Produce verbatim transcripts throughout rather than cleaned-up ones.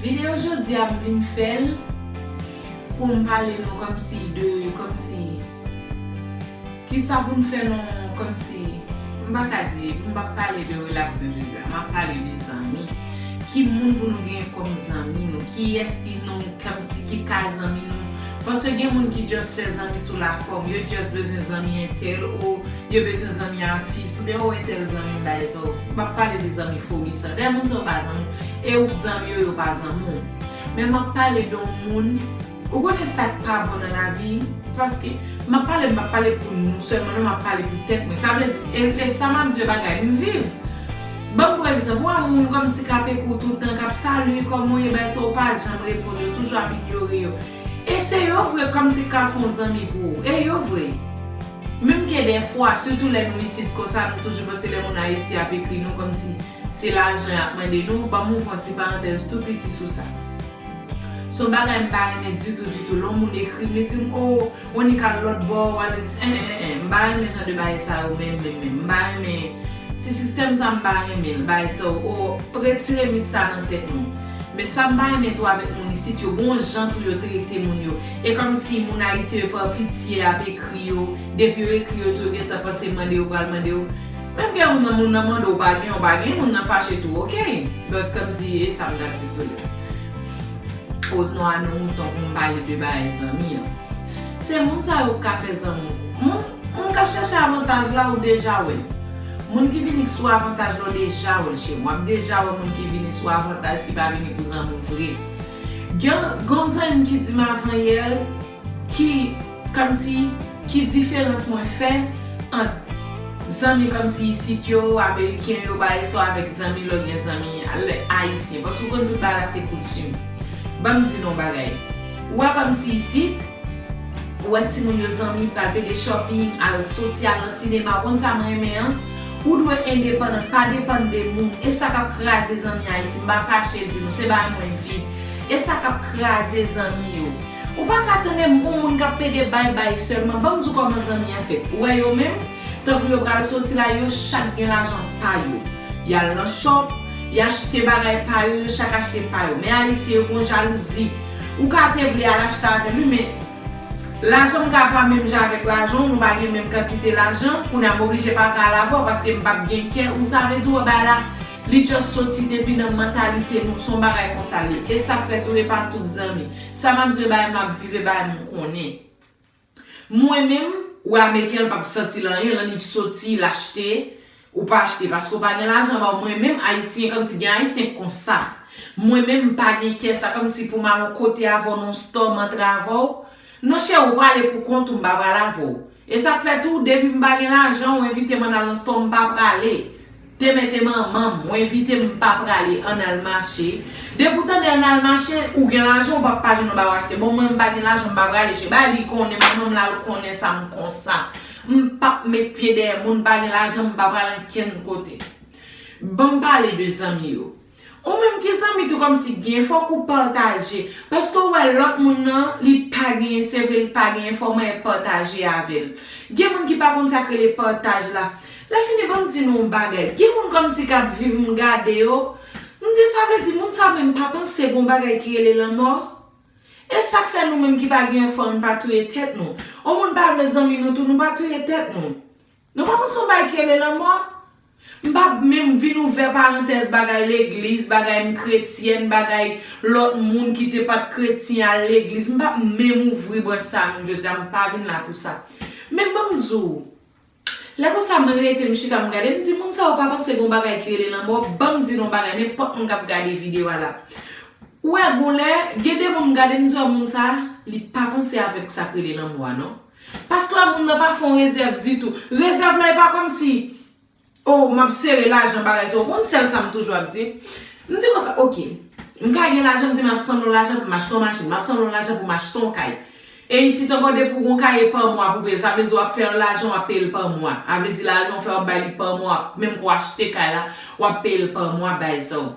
Videyo jodi a m vin fè l pou m pale nou kòmsi de, kòmsi, kisa pou n fè nou, kòmsi, m pa ka di, m p ap pale de relasyon jodi a, m ap pale de zanmi. Ki moun pou nou gen kòm zanmi nou? Kiyès ki nou, kòmsi, ki ka zanmi nou? Paske gen moun ki just fè zanmi sou lafòm, yo just bezwen zanmi entèl, o yo bezwen zanmi atis, oubyen o entèl zanmi m bay sa, m p ap pale de zanmi foli sa. Dayè moun sa yo pa zanmi w, e ou k zanmi yo, yo pa zanmi w. Men m ap pale de yon moun, ou konnen sa k pa bon nan lavi, paske m ap pale, m p ap pale pou nou sèlman, non, m ap pale pou tèt mwen. Sa vle di, e, e sa m ap di yo bagay, m viv. Ban m pran egzanp, ou wè moun kòmsi k ap ekri w tout tan, k ap "Salut, kòman w ye?" bay sa, ou pa janm reponn yo, toujou ap inyore yo. E se yo vre kòmsi k ka fè yon zanmi pou ou. E yo vre. Menm ke dèfwa, sitou lè nou isit konsa, nou toujou panse lè moun Ayiti ap ekri nou kòmsi se lajan y ap mande nou. Ban m ouvri yon ti parantèz tou piti sou sa. Se yon bagay m pa renmen ditou, ditou. Lè yon moun ekri m, li di m, "O, Monica, lòt bò, w al di, en, en, en, en." M pa renmen jan de bagay sa yo, menm, menm, menm. M pa renmen ti sistèm sa, m pa renmen l. Bagay sa yo, o, retire mit sa nan tèt nou. Men sa m pa renmen tou avèk moun isit, yo gen yon jan tou yo trete moun yo. E kòmsi moun Ayiti yo pa pitye ap ekri yo, depi yo ekri yo tou, yo gentan panse mande yo pral mande yo. Menm gen moun nan, moun nan mande w pa gen, w pa gen, moun nan fache tou, oke. But kòmsi e sa m t ap di sou li. O non, a nou mouton pou m pale de bagay zanmi an. Se moun sa yo k ka fè zanmi. Moun, moun k ap chache avantaj la, ou deja wè l. Moun ki vini sou avantaj la, ou deja wè l, cheri. W ap deja wè moun ki vini sou avantaj, ki pa vini pou zanmi w vre. Gen, gen yon zanmi ki di m avan yè, ki, kòmsi, ki diferans mwen fè ant zanmi kòmsi isit yo, ameriken yo, bagay sa yo, avèk zanmi lè w gen zanmi ayisyen. Paske ou konn tout bagay la se koutim. Ban m di nou yon bagay. Ou wè kòmsi isit, ou wè timoun yo zanmi, pral pede shopping, al soti, al nan sinema, ou konn sa m renmen an? Ou dwe endepandan, pa depann de moun. E sa k ap kraze zanmi Ayiti, m pa kache di nou, se bagay mwen viv. E sa k ap kraze zanmi yo. Ou pa ka tande yon moun k ap pede bay, bay sèlman. Ban m di w kòman zanmi an fèt. Ou wè yo menm, tankou yo pral soti la, yo chak gen lajan pa yo. Y al nan shop, y achte bagay pa yo, yo chak achte pa yo. Men ayisyen yo gon jalouzi. Ou ka te vle al achte avè l wi, men lajan m ka pa menm jan avèk lajan w, nou pa gen menm kantite lajan, kounye a m oblije pa ka al avè w paske m p ap gen kè, ou sa vle di w wè bagay la, li just soti depi nan mantalite nou, se yon bagay konsa l ye. E sa k fè tou e pa tout zanmi. Sa m ap di w e bagay m ap viv e bagay m konnen. Mwen menm, ou wè ameriken an p ap santi l anyen, l annik soti, l achte, ou pa achte paske w pa gen lajan ba w. Mwen menm, ayisyen, kòmsi gen ayisyen k konsa. Mwen menm, m pa gen kè sa, kòmsi pou m al yon kote avè w, nan yon store, m antre avè w. Non, cheri, ou prale pou kont ou, m pa pral avè w. E sa k fè tou, depi m pa gen lajan, ou envite m ann al nan store, m pa prale. Te mete manman m, ou envite m, m pa prale, ann al mache. Depi w tande ann al mache, ou gen lajan, ou p ap pa jwenn yon bagay w achte. Bon, mwen, m pa gen lajan, m pa prale, cheri. Bagay li konnen, manman m la, l konnen sa, m konsa. M p ap met pye dèyè moun, m pa gen lajan, m pa prale ankenn kote. Ban m pale de zanmi yo. Ou menm ki zanmi tou kòmsi gen, fòk ou pataje. Paske ou wè lòt moun nan, li pa genyen, se vre li pa genyen, fò mwen pataje avè l. Gen moun ki pa konn sa k rele pataj la. Lè fini, ban m di nou yon bagay. Gen moun kòmsi k ap viv, m gade yo. M di, sa vle di, moun sa menm pa panse gon bagay ki rele lanmò? E sa k fè nou menm ki pa genyen fò nou pa touye tèt nou. Yon moun pa vle zanmi nou tou, nou pa touye tèt nou. Nou pa panse yon bagay ki rele lanmò? M p ap menm vin ouvè parantèz bagay legliz, bagay m kretyèn, bagay lòt moun ki te pa t kretyen al legliz. M p ap menm ouvri branch sa a menm jodi a, m pa vin la pou sa. Men ban m di w, lè konsa m rete, m chita, m gade, m di moun sa yo pa panse gon bagay ki rele lanmò, ban m di nou yon bagay, nenpòt moun k ap gade videyo a la. Ou wè, gon lè, gen de moun m gade, m di, "Ò, moun sa, li pa panse avèk sa k rele lanmò a, non." Paske wè moun nan pa fè yon rezèv ditou. Rezèv la, e pa kòmsi, "O, m ap sere lajan bagay sa." Ou konn sèl sa m toujou ap di? M di konsa, "Oke, m ka gen lajan," m di, "M ap sanble yon lajan pou m achte yon machin, m ap sanble yon lajan pou m achte yon kay." E isit ankò, depi w gon kay, e pa mwa pou peye. Sa vle di w ap fè yon lajan, w ap peye l pa mwa. A vle di lajan w fè, w ap bay li pa mwa, menm ke w achte kay la, w ap peye l pa mwa, bagay sa yo.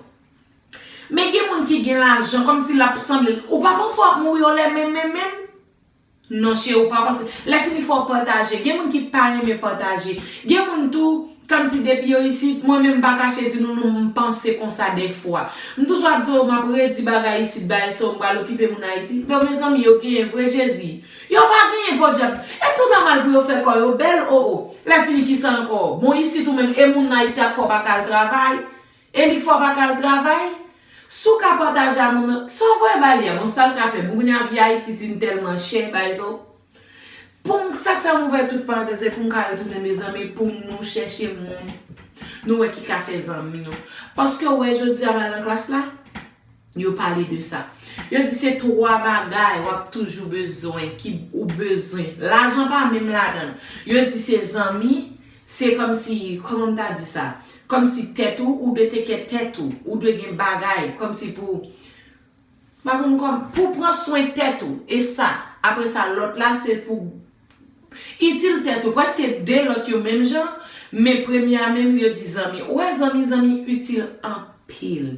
Men gen moun ki gen lajan, kòmsi l ap sanble, ou pa panse w ap mouri yon lè menm, menm, menm? Non, cheri, ou pa panse. Lè fini, fò w pataje. Gen moun ki pa renmen pataje. Gen moun tou, Kòmsi depi yo isit, mwen menm m pa kache di nou non, m panse konsa dèfwa. M toujou ap di yo, m ap redi bagay isit, bagay sa, m pral okipe moun Ayiti. Yo, mezanmi, yo genyen vre Jezi. Yo pa genyen podyab. E tou nòmal pou yo fè kò yo bèl, o, o. Lè fini ki sa ankò? Bon, isit ou menm, e moun Ayiti a k fè w pa ka al travay? E li k fè w pa ka al travay? Si w ka pataje a moun nan, sa w voye ba li a, bon, sa l ka fè? Bon, kounye a vi Ayiti di n tèlman chè, bay zo. Pou m, sa k fè m ouvè tout parantèz, se pou m ka retounen, mezanmi, pou nou chèche moun. Nou wè ki ka fè zanmi nou. Paske w wè jodi a m al nan klas la, yo pale de sa. Yo di se twa bagay w ap toujou bezwen, ki ou bezwen. Lajan pa menm ladan l. Yo di se zanmi, se kòmsi, kòman m ta di sa? Kòmsi tèt ou, ou dwe teke tèt ou, ou dwe gen bagay, kòmsi pou, pa konn kòm, pou pran swen tèt ou. E sa, apre sa, lòt la, se pou itil tèt ou. Prèske de lòt yo menm jan, men premye a menm, yo di zanmi. Ou wè zanmi, zanmi itil anpil.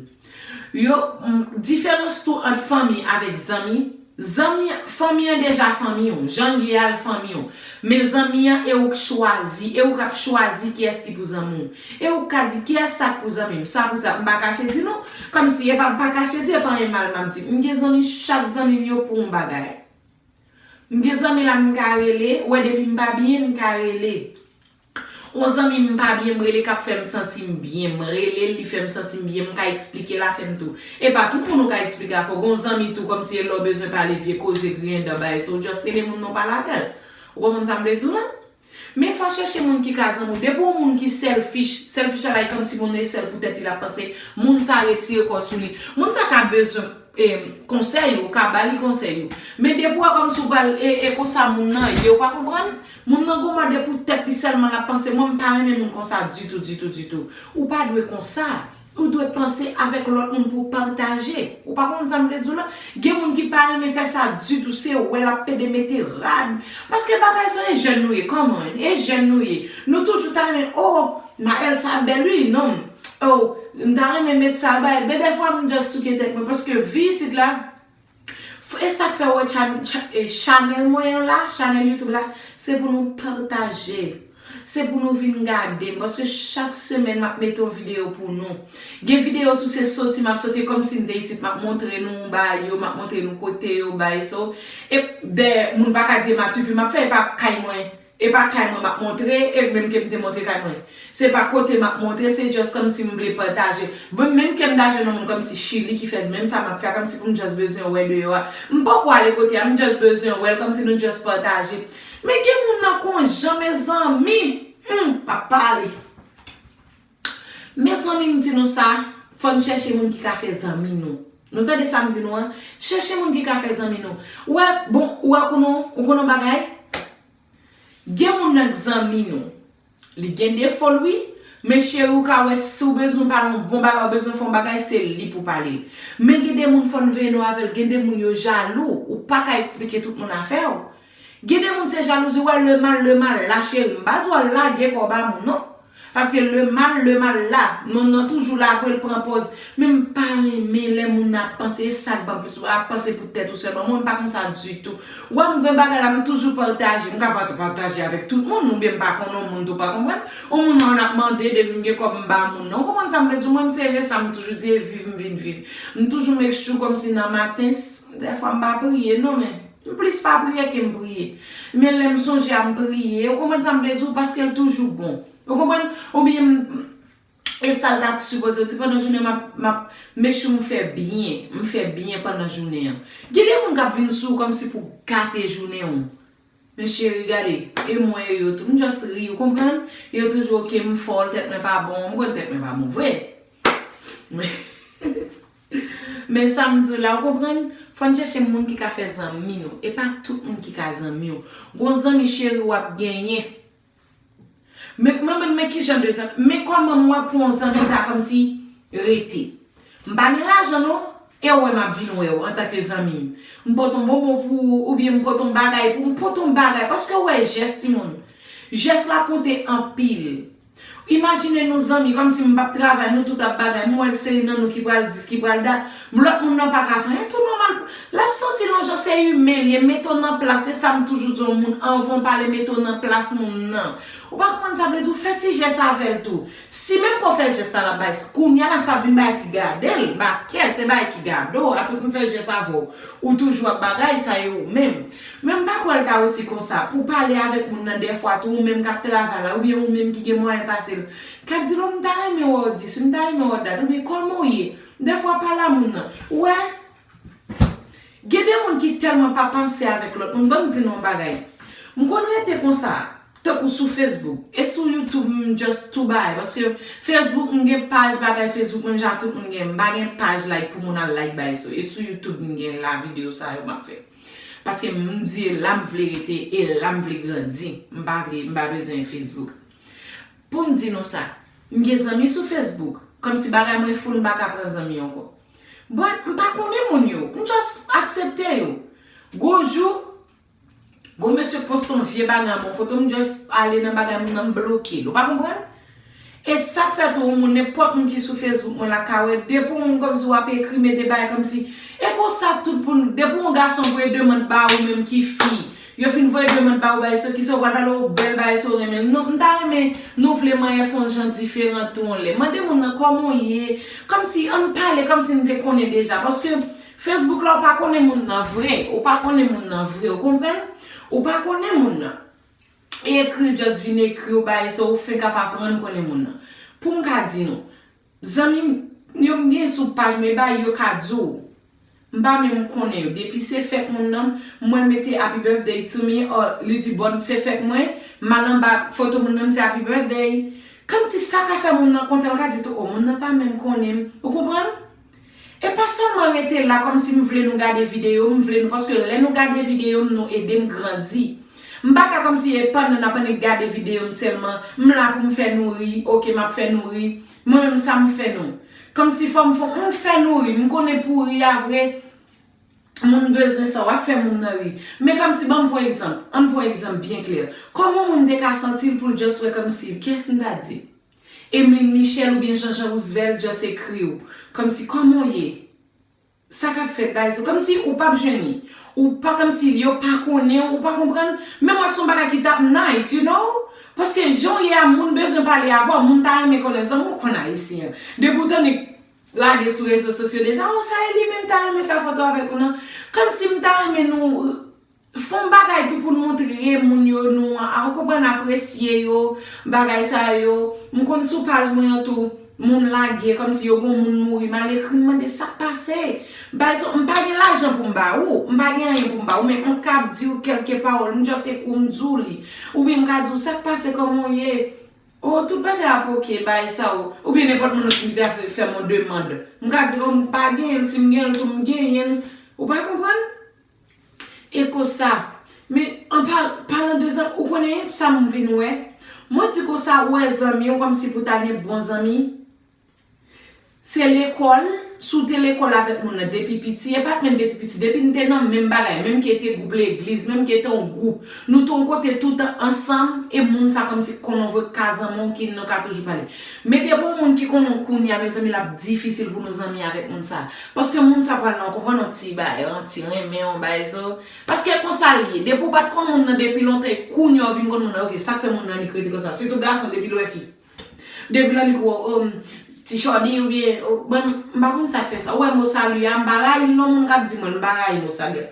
Yo, m, diferans tou ant fanmi avèk zanmi. Zanmi, fanmi an deja fanmi w, jan l ye a l fanmi w. Men zanmi an, e ou k chwazi, e ou k ap chwazi kiyès ki pou zanmi w. E ou k ka di kiyès sa k pou zanmi m, sa pou sa, m pa kache di nou. Kòmsi, e pa, m pa kache di, e pa anyen mal m ap di. M gen zanmi, chak zanmi m yo pou yon bagay. M gen zanmi la m ka rele, ou wè depi m pa byen, m ka rele. Yon zanmi m pa byen, m rele k ap fè m santi m byen. M rele l, li fè m santi m byen, m ka eksplike l afè m tou. E pa tout moun ou ka eksplike afè w. Gen yon zanmi tou, kòmsi e lè w bezwen pale vye koze, griyen dan, bagay sa, ou just rele moun nan w pale avè l. Ou konprann sa m vle di w la? Men fò w chèche moun ki ka zanmi w. Depi yon moun ki selfish, selfish a like kòmsi moun nan e sèl pou tèt li l ap panse, moun sa retire kò sou li. Moun sa ka bezwen e, konsèy, ou ka ba li konsèy ou. Men depi w wè kòmsi w pral e, e konsa moun nan ye, ou pa konprann? Moun nan gon mòde pou tèt li sèlman l ap panse. Mwen, m pa renmen moun konsa ditou, ditou, ditou. Ou pa dwe konsa. Ou dwe panse avèk lòt moun pou w pataje. Ou pa konprann sa m vle di w la? Gen moun ki pa renmen fè sa ditou, se wè l ap pede mete rad. Paske bagay sa, e jèn nou ye, kòman? E jèn nou ye. Nou toujou ta renmen, oh, Maëlle sa bèl wi, non. Oh, m ta renmen met sa, bay. Men dèfwa m just souke tèt mwen, paske vi isit la, F-, e sa k fè w wè chan-, cha-, e, chanèl mwen an la, chanèl YouTube la, se pou nou pataje. Se pou nou vin gade m, paske chak semèn m ap mete yon videyo pou nou. Gen videyo tou se soti, m ap soti kòmsi m te isit, m ap montre nou bagay yo, m ap montre nou kote yo, bagay so. E dèyè, moun pa ka di e Matuvi m ap fè, e pa kay mwen. E pa kay mwen m ap montre, e menm ke m te montre kay mwen. Se pa kote m ap montre, se just kòmsi m vle pataje. Bon, menm ke m ta jwenn yon moun kòmsi Chili ki fè menm sa m ap fè a, kòmsi pou m just bezwen wè deyò a. M poko ale kote a, m just bezwen wè l, kòmsi nou just pataje. Men gen moun nan k on jan, mezanmi, hmm, pa pale. Mezanmi, m di nou sa, fò n chèche moun ki ka fè zanmi nou. Nou tande sa m di nou an? Chèche moun ki ka fè zanmi nou. Ou wè, bon, ou wè konnen, ou konnen yon bagay? Gen moun nan k zanmi nou. Li gen defo l wi, men cheri ou ka wè si w bezwen pale yon bon bagay, ou bezwen fè yon bagay, se li pou pale l. Men gen de moun fò n veye nou avè l, gen de moun yo jalou, ou pa ka eksplike tout moun afè w. Gen de moun se jalouzi, ou wè le mal, le mal la cheri, m pa di w al lage kò w ba moun non. Paske le mal, le mal la, nonm nan toujou la vre, l pran pòz. Men m pa renmen lè moun nan ap panse, e sa k ban m plis, w ap panse pou tèt ou sèlman. Mwen, m pa konsa ditou. Ou wè m gen bagay la, m toujou pataje. M ka pa pataje avèk tout moun, oubyen m pa konnen yon moun tou pa konprann. Yon moun nan ap mande, depi m gen kòb m ba moun nan. Ou konprann sa m vle di w? Mwen, m se re sa m toujou di, e viv m vin viv. M toujou make sure kòmsi nan maten, s-, dèfwa m pa priye, non, men m plis pa priye ke m priye. Men lè m sonje a, m priye. Ou konprann sa m vle di w? Paske l toujou bon. Ou konprann? Oubyen m, e sa l ta sipoze di, pandan jounen m ap, m ap make sure m fè byen, m fè byen pandan jounen an. Gen de moun k ap vin sou ou kòmsi pou gate jounen w. Men cheri, gade, e mwen e yo tou, m just ri, ou konprann? Yo toujou oke, m fò l, tèt mwen pa bon, m konn tèt mwen pa bon vre. Men, men sa m di w la, ou konprann? Fò n chèche moun ki ka fè zanmi nou. E pa tout moun ki ka zanmi w. Gon zanmi cheri w ap genyen. Men, men, men, men ki jan de zanmi? Men kòman m wè pou yon zanmi ta kòmsi rete? M pa gen lajan non, e w wè m ap vin wè w antanke zanmi m. M pote yon bonbon pou ou, oubyen m pote yon bagay pou ou, m pote yon bagay, paske w wè jès timoun. Jès la konte anpil. Imajine nou zanmi, kòmsi m p ap travay, nou tout ap bagay, m wè seri nan nou ki pral dis, ki pral dat, lòt moun nan pa ka fè anyen, tou nòmal. L ap santi l yon jan, se imen l ye, mete w nan plas, se sa m toujou di yon moun, anvan w pale, mete w nan plas moun nan. Ou pa konprann sa vle di, ou fè ti jès avè l tou. Si menm ke w fè jès la, l ap bay, kounye a la, sa vin bagay ki gade l, ba kè, se bagay ki gade w, a tout m fè jès avè w, ou toujou ap bagay, sa e ou menm. Men m pa kwè l ta osi konsa, pou pale avèk moun nan dèfwa tou, ou menm k ap travay la, oubyen ou menm ki gen mwayen pase l, k ap di l, o, m ta renmen wè w dis, m ta renmen wè w dat, oubyen kòman w ye? Dèfwa pale a moun nan. Ou wè, gen de moun ki tèlman pa panse avèk lòt moun, ban m di nou yon bagay. M konn rete konsa, tankou sou Facebook, e sou YouTube, m just tou bay, paske Facebook, m gen paj bagay Facebook, menm jan tout moun gen, m pa gen paj like pou moun al like bay so, e sou YouTube, m gen la videyo sa yo m ap fè. Paske m di e la m vle rete, e la m vle grandi. M pa vle, m pa bezwen Facebook. Pou m di nou sa, m gen zanmi sou Facebook. Kòmsi bagay mwen full, m pa ka pran zanmi ankò. But, m pa konnen moun yo. M just aksepte yo. Gwo jou, gwo mesye poste yon vye bagay, yon foto, m just ale nan bagay moun nan, m bloke l. Ou pa konprann? E sa k fè tou, yon moun, nenpòt moun ki sou Facebook mwen la ka wè, depi yon moun kòmsi w ap ekri, mete bagay kòmsi, e konsa tout pou n, depi yon gason voye demann ba ou menm ki fi, yo fin voye demann ba ou bagay so, ki se w pral pale yon bèl bagay so w renmen l. Non, m ta renmen nou vle manyen fè yon jan diferan tou yon lè. Mande moun nan kòman w ye, kòmsi ann pale, kòmsi n te konnen deja. Paske Facebook la, ou pa konnen moun nan vre, ou pa konnen moun nan vre, ou konprann? Ou pa konnen moun nan. E ekri, just vin ekri w bagay sa, ou fenk ap aprann konnen moun nan. Pou m ka di nou, zanmi m yo m gen sou paj mwen, e bagay yo ka di w, m pa menm konnen yo. Depi se fèt moun nan, m wè l mete happy birthday to me, or li di bòn se fèt mwen, m al anba foto moun nan, m di happy birthday. Kòmsi sa ka fè moun nan kontan, l ka di tou, o, moun nan pa menm konnen m. Ou konprann? E pa sèlman rete la kòmsi m vle nou gade videyo m, m vle nou, paske lè nou gade videyo m, nou ede m grandi. M pa ka kòmsi e pandan n ap annik gade videyo m sèlman, m la pou m fè nou ri, oke, m ap fè nou ri. Mwen menm sa m fè nou. Kòmsi fò m fè, m fè nou ri, m konnen pou ri a vre, moun bezwen sa, w ap fè moun nan ri. Men kòmsi, ban m pran egzanp, ann pran egzanp byen klè. Kòman moun te ka santi l pou l just wè kòmsi, kiyès m ta di? Emeline Michel oubyen Jean Jean Roosevelt just ekri w. Kòmsi, kòman w ye? Sa k ap fèt, bay so. Kòmsi ou p ap jwenn li. Ou pa, kòmsi yo pa konnen w, ou pa konprann. Men mwen se yon bagay ki t ap nice, you know? Paske jan w ye a, moun bezwen pale avè w, moun ta renmen konnen zanmi w konn ayisyen an. Depi w tande lage sou rezo sosyo deja, o, sa e li menm ta renmen fè foto avèk ou nan. Kòmsi m ta renmen nou fè yon bagay tou pou n montre moun yo nou an, ou konprann, apresye yo, bagay sa yo. M konn sou paj mwen an tou, moun lage, kòmsi yo gon moun mouri, m al ekri, m mande sa k pase. Bay so, m pa gen lajan pou m ba ou, m pa gen anyen pou m ba ou, men m kab di w kèlke pawòl, m just ekri w, m di w li. Oubyen m ka di w sa k pase, kòman w ye? O, tout bagay ap oke, bay sa ou. Oubyen nenpòt moun ki ta fè m yon demann. M ka di, o, m pa genyen l, si m genyen l tou, m genyen l. Ou pa konprann? E konsa, men an pa, palan de zanmi, ou konnen sa m vin wè? Mwen di konsa, ou wè zanmi w, kòmsi pou ta gen bon zanmi, se lekòl, si w te lekòl avèk moun nan depi piti, e pa t menm depi piti, depi n te nan menm bagay, menm ke te gwoup legliz, menm ke te yon gwoup, nou te yon kote toutan ansanm, e moun sa kòmsi konnen w vre ka zanmi w, ki nou ka toujou pale. Men depi yon moun ki konnen w kounye a, mezanmi, l ap difisil pou nou zanmi avèk moun sa. Paske moun sa pral nan, w konprann, yon ti bagay, yon ti renmen, yon bagay so. Paske konsa l ye. Depi w pa t konn moun nan depi lontan, e kounye a w vin konn moun nan, oke, sa k fè moun nan annik rete konsa. Sitou gason, depi l wè fi. Depi l annik wè w, o, m, ti chòdi oubyen, o, bon, m pa konn sa k fè sa. Ou wè mo sali a, m pa rayi l non, moun k ap di mwen, m pa rayi mo sali a.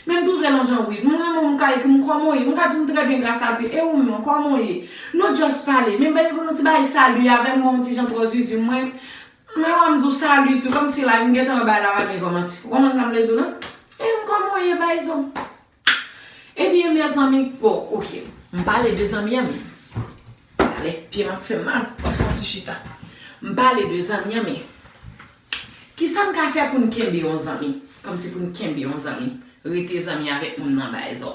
Men m twouve l yon jan weird. M renmen w, m ka ekri m kòman w ye. M ka di w m trè byen gras a Dye. E ou menm, kòman w ye? Nou just pale. Men bay pou nou ti bay sali avè m, yon ti jan twò zuzu mwen. Men wè m di w sali tou, kòmsi la, m gentan wè bagay la pa byen kòmanse. Ou konprann sa m vle di w la? E m kòman w ye, bay zò? Ebyen, mezanmi, bon, oke. M pale de zanmi an, men. Talè, pye m ap fè m mal, m ap fè yon ti chita. M pale de zanmi an, men. Kisa n ka fè pou n kenbe yon zanmi? Kòmsi pou n kenbe yon zanmi. Rete zanmi avèk moun nan, bay zò.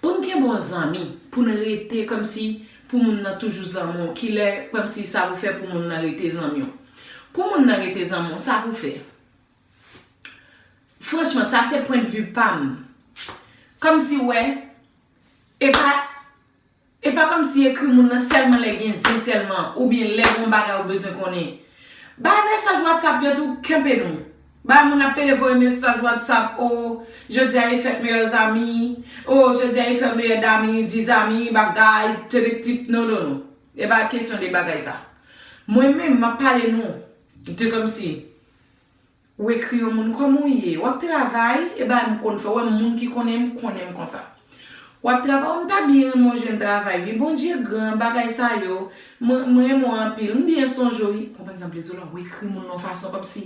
Pou n kenbe yon zanmi, pou n rete kòmsi pou moun nan toujou zanmi w, kilè kòmsi sa pou fè pou moun nan rete zanmi w? Pou moun nan rete zanmi w, sa pou fè? Franchman, sa se pwendvi pa m. Kòmsi w wè, e pa, E pa kòmsi ekri moun nan sèlman lè gen zen sèlman, oubyen lè gon bagay ou bezwen konnen. Bay mesaj WhatsApp yo tou, kenbe nou. Bay moun ap pede voye mesaj WhatsApp, o, jodi a e fèt meyè zami, o, jodi a e fèt meyè dami, di zami, bagay, tedektit, non, non, non. E pa kesyon de bagay sa. Mwen menm, m ap pale nou, de kòmsi, ou ekri yon moun, kòman w ye? W ap travay? E bagay m konn fè, w wè moun ki konnen m, konnen m konsa. W ap travay, m ta byen renmen w jwenn travay, wi, Bondye gran, bagay sa yo, mwen, mwen renmen w anpil, m byen sonje w, wi. Konprann sa m vle di w la, w ekri moun nan yon fason kòmsi,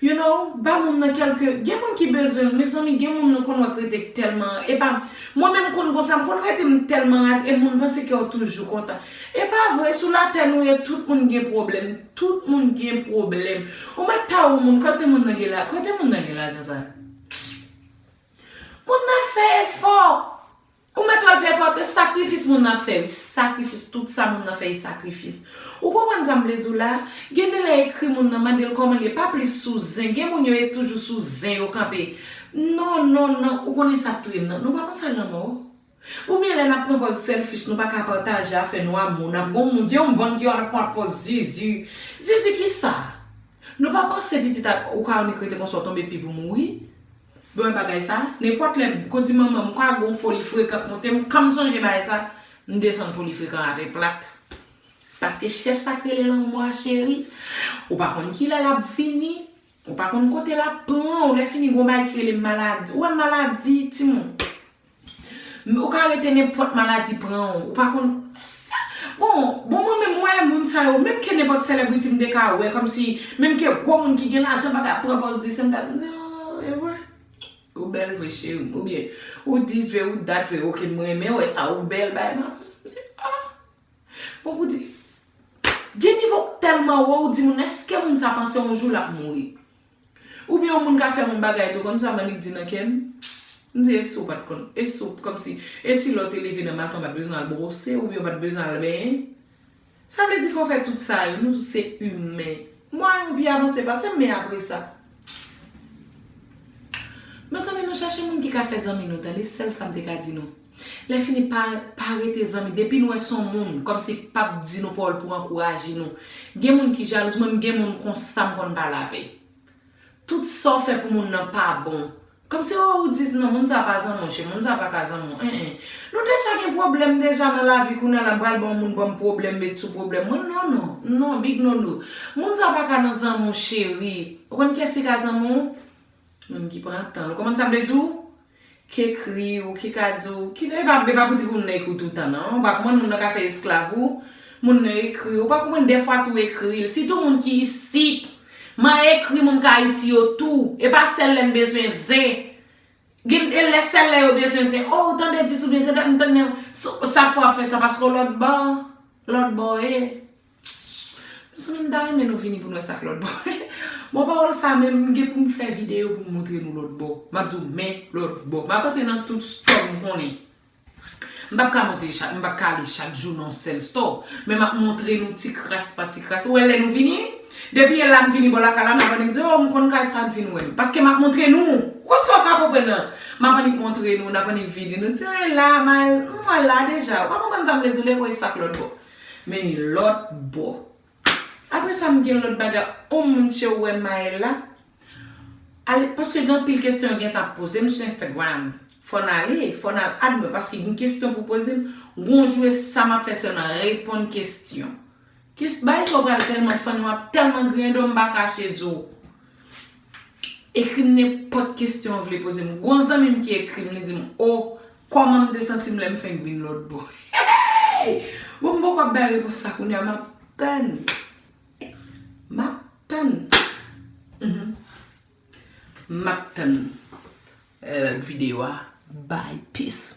you know, ba moun nan kèlke, gen moun ki bezwen l, mezanmi, gen moun nou konn wè k rete tèlman, e pa, mwen menm konn konsa, m konn rete m tèlman raz, e moun panse ke w toujou kontan. E pa vre, sou latè nou ye, tout moun gen pwoblèm, tout moun gen pwoblèm. Ou mèt ta ou moun, kote moun nan gen la, kote moun nan gen lajan sa? Moun nan fè efò. Ou mèt wè l fè efò, te sakrifis moun nan ap fè, wi. Sakrifis, tout sa moun nan fè, e sakrifis. Ou konprann sa m vle di w la? Gen de lè ekri moun nan, mande l kòman l ye, pa plis sou zen. Gen moun yo e toujou sou zen, yo kanpe. Non, non, non, ou konnen sa k touye m nan. Nou pa panse a lanmò. Oubyen lè n ap pran pòz selfish, nou pa ka pataje afè nou a moun. N ap gon moun, gen yon bann ki ap pran pòz zuzu. Zuzu kisa? Nou pa panse pitit a, ou ka annik rete konsa, w tonbe pi pou mouri. Bon, bagay sa, nenpòt lè, kòmsi manman m, m ka gon foli frekan k monte m, kan m sonje bagay sa, m desann foli frekan atè plat. Paske chèf sa k rele lanmò a, cheri, ou pa konn kilè l ap vini, ou pa konn kote l ap pran w, lè fini gon bagay ki rele maladi. Ou wè maladi, timoun. Ou ka rete nenpòt maladi pran w, ou pa konn sa. Bon, bon, mwen menm, mwen, moun sa yo, menm ke nenpòt selebriti m te ka wè, kòmsi, menm ke gwo moun ki gen lajan pa ka pran pòz de sèn, m ta di, "Oh, e vre? Ou bèl vre, cheri m." Oubyen, "Ou dis vre, ou dat vre, oke, m renmen wè sa, ou bèl, bay mwen." Ah! Bon, pou di, gen nivo tèlman wo, ou di moun, èske moun sa panse yon jou l ap mouri? Oubyen yon moun ka fè m yon bagay tou, konn sa m annik di nan kè m? M di, e si w pa t konn, e si w, kòmsi, e si lè w te leve nan maten w pa t bezwen al bwose, oubyen w pa t bezwen al benyen? Sa vle di fò w fè tout sa yo, nou tout se imen. Mwayen w pi avanse pase m, men apre sa. Mezanmi, nou chache moun ki ka fè zanmi nou, tande, sèl sa m te ka di nou. Lè fini, pa, pa rete zanmi, depi nou wè se yon moun, kòmsi k p ap di nou pawòl pou ankouraje nou. Gen moun ki jalouz, mwen, m gen moun konsa m konn pale avè. Tout sa w fè pou moun nan pa bon. Kòmsi, o, ou di, non, moun sa pa zanmi w, che, moun sa pa ka zanmi w, en, en. Nou deja gen pwoblèm deja nan lavi, kounye a la, m pral ban yon moun ban m pwoblèm, met sou pwoblèm mwen, non, non, non, big no, no. Moun sa pa ka nan zanmi w, cheri. Ou konn kiyès ki ka zanmi w? Moun ki pran tan l. Ou konprann sa m vle di w? Ki ekri w, ki ka di w, ki, e pa, e pa pou di pou moun nan ekri w tout tan, non. Ou pa konprann moun nan ka fè esklav ou, moun nan ekri w, ou pa konprann dèfwa tou ekri l. Sitou moun ki isit, m a ekri moun k Ayiti yo tou. E pa sèl lè n bezwen zen. Gen, e lè sèl lè yo bezwen zen. O, ou tande dis oubyen tande, m tande, sa k fè w ap fè sa paske w lòt bò, lòt bò, e. Mezanmi, m ta renmen nou vini pou n wè sa k lòt bò. Bon, pawòl sa menm, m gen pou m fè videyo pou m montre nou lòt bò. M ap di w, men lòt bò. M ap antre nan tout stòl m konnen. M p ap ka montre chak, m p ap ka ale chak jou nan yon sèl stòl. Men m ap montre nou ti kras pa ti kras. Ou wè lè nou vini, depi e la n vini bò lakay la, n ap annik di, o, m konn kay sa, n vin wè m. Paske m ap montre nou. Ou konn sa w pa konprann nan? M ap annik montre nou, n ap annik vini. Nou di, e la, m al, m wè la deja. Ou pa konprann sa m vle di w, lè w wè sa k lòt bò. Men lòt bò. Apre sa, m gen lòt bagay. On moun che ou wè Maël la. Ale, paske gen anpil kesyon yo gentan ap poze m sou Instagram. Fò n ale, fò n al add mwen, paske gen kesyon pou poze m. Gon jou e sa m ap fè sèlman, reponn kesyon. Kes-, bagay sa yo pral tèlman funny, w ap tèlman griyen do, m pa kache di w. Ekri m nenpòt kesyon w vle poze m. Gon zanmi m ki ekri m, li di m, o, kòman m te santi m lè m fenk vin lòt bò? Bon, m poko ap bay repons sa kounye a, m ap tann. M ap tann. Mhm. M ap tann, eh, videyo a. Bye, peace.